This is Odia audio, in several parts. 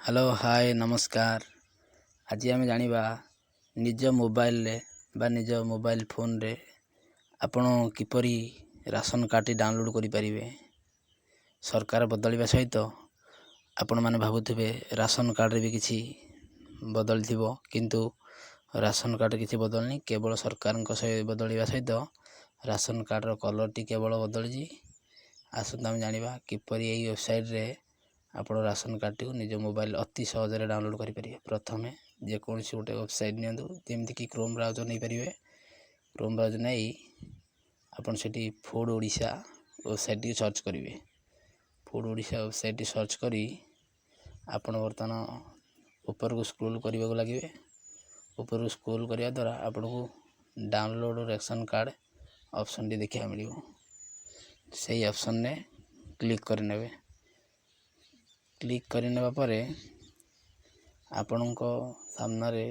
ହ୍ୟାଲୋ, ହାଏ, ନମସ୍କାର। ଆଜି ଆମେ ଜାଣିବା, ନିଜ ମୋବାଇଲରେ ବା ନିଜ ମୋବାଇଲ ଫୋନରେ ଆପଣ କିପରି ରାସନ କାର୍ଡ଼ଟି ଡାଉନଲୋଡ଼୍ କରିପାରିବେ। ସରକାର ବଦଳିବା ସହିତ ଆପଣମାନେ ଭାବୁଥିବେ, ରାସନ କାର୍ଡ଼ରେ ବି କିଛି ବଦଳିଥିବ। କିନ୍ତୁ ରାସନ କାର୍ଡ଼ କିଛି ବଦଳିନି। କେବଳ ସରକାରଙ୍କ ବଦଳିବା ସହିତ ରାସନ କାର୍ଡ଼ର କଲର୍ଟି କେବଳ ବଦଳିଛି। ଆସନ୍ତୁ ଆମେ ଜାଣିବା, କିପରି ଏଇ ୱେବସାଇଟ୍ରେ ଆପଣ ରାସନ କାର୍ଡ଼ଟିକୁ ନିଜ ମୋବାଇଲ ଅତି ସହଜରେ ଡାଉନଲୋଡ଼୍ କରିପାରିବେ। ପ୍ରଥମେ ଯେକୌଣସି ଗୋଟେ ୱେବସାଇଟ୍ ନିଅନ୍ତୁ, ଯେମିତିକି କ୍ରୋମ୍ ବ୍ରାଉଜର୍ ନେଇପାରିବେ। କ୍ରୋମ୍ ବ୍ରାଉଜର୍ ନେଇ ଆପଣ ସେଠି ଫୁଡ଼୍ ଓଡ଼ିଶା ୱେବସାଇଟ୍ଟିକୁ ସର୍ଚ୍ଚ କରିବେ। ଫୁଡ଼୍ ଓଡ଼ିଶା ୱେବସାଇଟ୍ଟି ସର୍ଚ୍ଚ କରି ଆପଣ ବର୍ତ୍ତମାନ ଉପରକୁ ସ୍କ୍ରୋଲ୍ କରିବାକୁ ଲାଗିବେ। ଉପରକୁ ସ୍କ୍ରୋଲ୍ କରିବା ଦ୍ୱାରା ଆପଣଙ୍କୁ ଡାଉନଲୋଡ଼୍ ରେସନ୍ କାର୍ଡ଼ ଅପସନ୍ଟି ଦେଖିବାକୁ ମିଳିବ। ସେଇ ଅପସନ୍ରେ କ୍ଲିକ୍ କରିନେବେ। କ୍ଲିକ୍ କରିନେବା ପରେ ଆପଣଙ୍କ ସାମ୍ନାରେ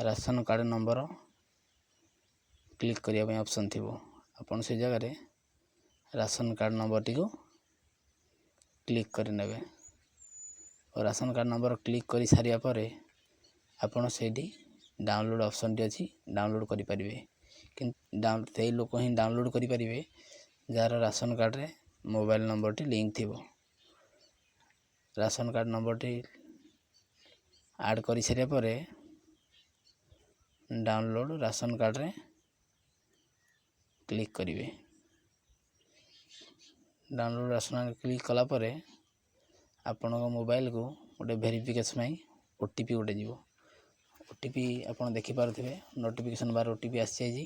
ରାସନ କାର୍ଡ଼ ନମ୍ବର କ୍ଲିକ୍ କରିବା ପାଇଁ ଅପସନ୍ ଥିବ। ଆପଣ ସେ ଜାଗାରେ ରାସନ କାର୍ଡ଼ ନମ୍ବରଟିକୁ କ୍ଲିକ୍ କରିନେବେ ଓ ରାସନ କାର୍ଡ଼ ନମ୍ବର କ୍ଲିକ୍ କରିସାରିବା ପରେ ଆପଣ ସେଇଠି ଡାଉନଲୋଡ଼୍ ଅପସନ୍ଟି ଅଛି, ଡାଉନଲୋଡ଼୍ କରିପାରିବେ। କିନ୍ତୁ ସେଇ ଲୋକ ହିଁ ଡାଉନଲୋଡ଼୍ କରିପାରିବେ, ଯାହାର ରାସନ କାର୍ଡ଼ରେ ମୋବାଇଲ୍ ନମ୍ବରଟି ଲିଙ୍କ୍ ଥିବ। ରାସନ କାର୍ଡ଼ ନମ୍ବରଟି ଆଡ଼୍ କରିସାରିବା ପରେ ଡାଉନଲୋଡ଼୍ ରାସନ କାର୍ଡ଼ରେ କ୍ଲିକ୍ କରିବେ। ଡାଉନଲୋଡ଼୍ ରାସନ କାର୍ଡ଼ କ୍ଲିକ୍ କଲା ପରେ ଆପଣଙ୍କ ମୋବାଇଲକୁ ଗୋଟେ ଭେରିଫିକେସନ୍ ପାଇଁ ଓଟିପି ଗୋଟେ ଯିବ। ଓଟିପି ଆପଣ ଦେଖିପାରୁଥିବେ, ନୋଟିଫିକେସନ୍ ବାର ଓଟିପି ଆସିଯାଇଛି।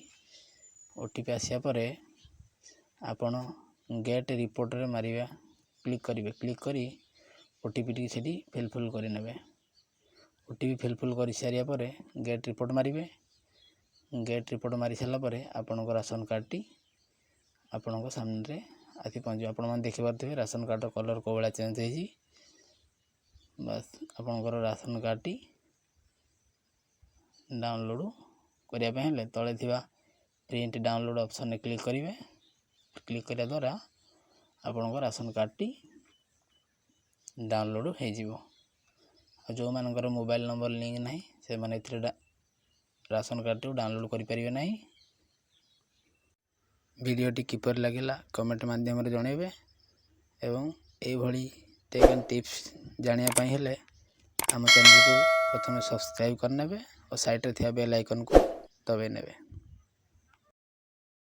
ଓଟିପି ଆସିବା ପରେ ଆପଣ ଗେଟ୍ ରିପୋର୍ଟରେ ମାରିବା, କ୍ଲିକ୍ କରିବେ। କ୍ଲିକ୍ କରି ଓଟିପିଟିକି ସେଠି ଫିଲ୍ଫୁଲ୍ କରିନେବେ। ଓଟିପି ଫିଲ୍ଫୁଲ୍ କରିସାରିବା ପରେ ଗେଟ୍ ରିପୋର୍ଟ ମାରିବେ। ଗେଟ୍ ରିପୋର୍ଟ ମାରି ସାରିଲା ପରେ ଆପଣଙ୍କ ରାସନ କାର୍ଡ଼ଟି ଆପଣଙ୍କ ସାମ୍ନାରେ ଆସି ପହଞ୍ଚିବ। ଆପଣମାନେ ଦେଖିପାରୁଥିବେ, ରାସନ କାର୍ଡ଼ର କଲର୍ କେଉଁ ଭଳିଆ ଚେଞ୍ଜ ହେଇଛି। ବାସ୍, ଆପଣଙ୍କର ରାସନ କାର୍ଡ଼ଟି ଡାଉନଲୋଡ଼୍ କରିବା ପାଇଁ ହେଲେ ତଳେ ଥିବା ପ୍ରିଣ୍ଟ ଡାଉନଲୋଡ଼୍ ଅପସନ୍ରେ କ୍ଲିକ୍ କରିବେ। କ୍ଲିକ୍ କରିବା ଦ୍ୱାରା ଆପଣଙ୍କ ରାସନ କାର୍ଡ଼ଟି ଡାଉନଲୋଡ଼୍ ହେଇଯିବ। ଆଉ ଯେଉଁମାନଙ୍କର ମୋବାଇଲ୍ ନମ୍ବର ଲିଙ୍କ୍ ନାହିଁ, ସେମାନେ ଏଥିରେ ରାସନ କାର୍ଡ଼ଟିକୁ ଡାଉନଲୋଡ଼୍ କରିପାରିବେ ନାହିଁ। ଭିଡ଼ିଓଟି କିପରି ଲାଗିଲା, କମେଣ୍ଟ ମାଧ୍ୟମରେ ଜଣାଇବେ ଏବଂ ଏଇଭଳି ଟେକ୍ ଆଣ୍ଡ ଟିପ୍ସ ଜାଣିବା ପାଇଁ ହେଲେ ଆମ ଚ୍ୟାନେଲକୁ ପ୍ରଥମେ ସବସ୍କ୍ରାଇବ୍ କରିନେବେ ଓ ସାଇଡ଼୍ରେ ଥିବା ବେଲ୍ ଆଇକନ୍କୁ ଦବାଇ ନେବେ।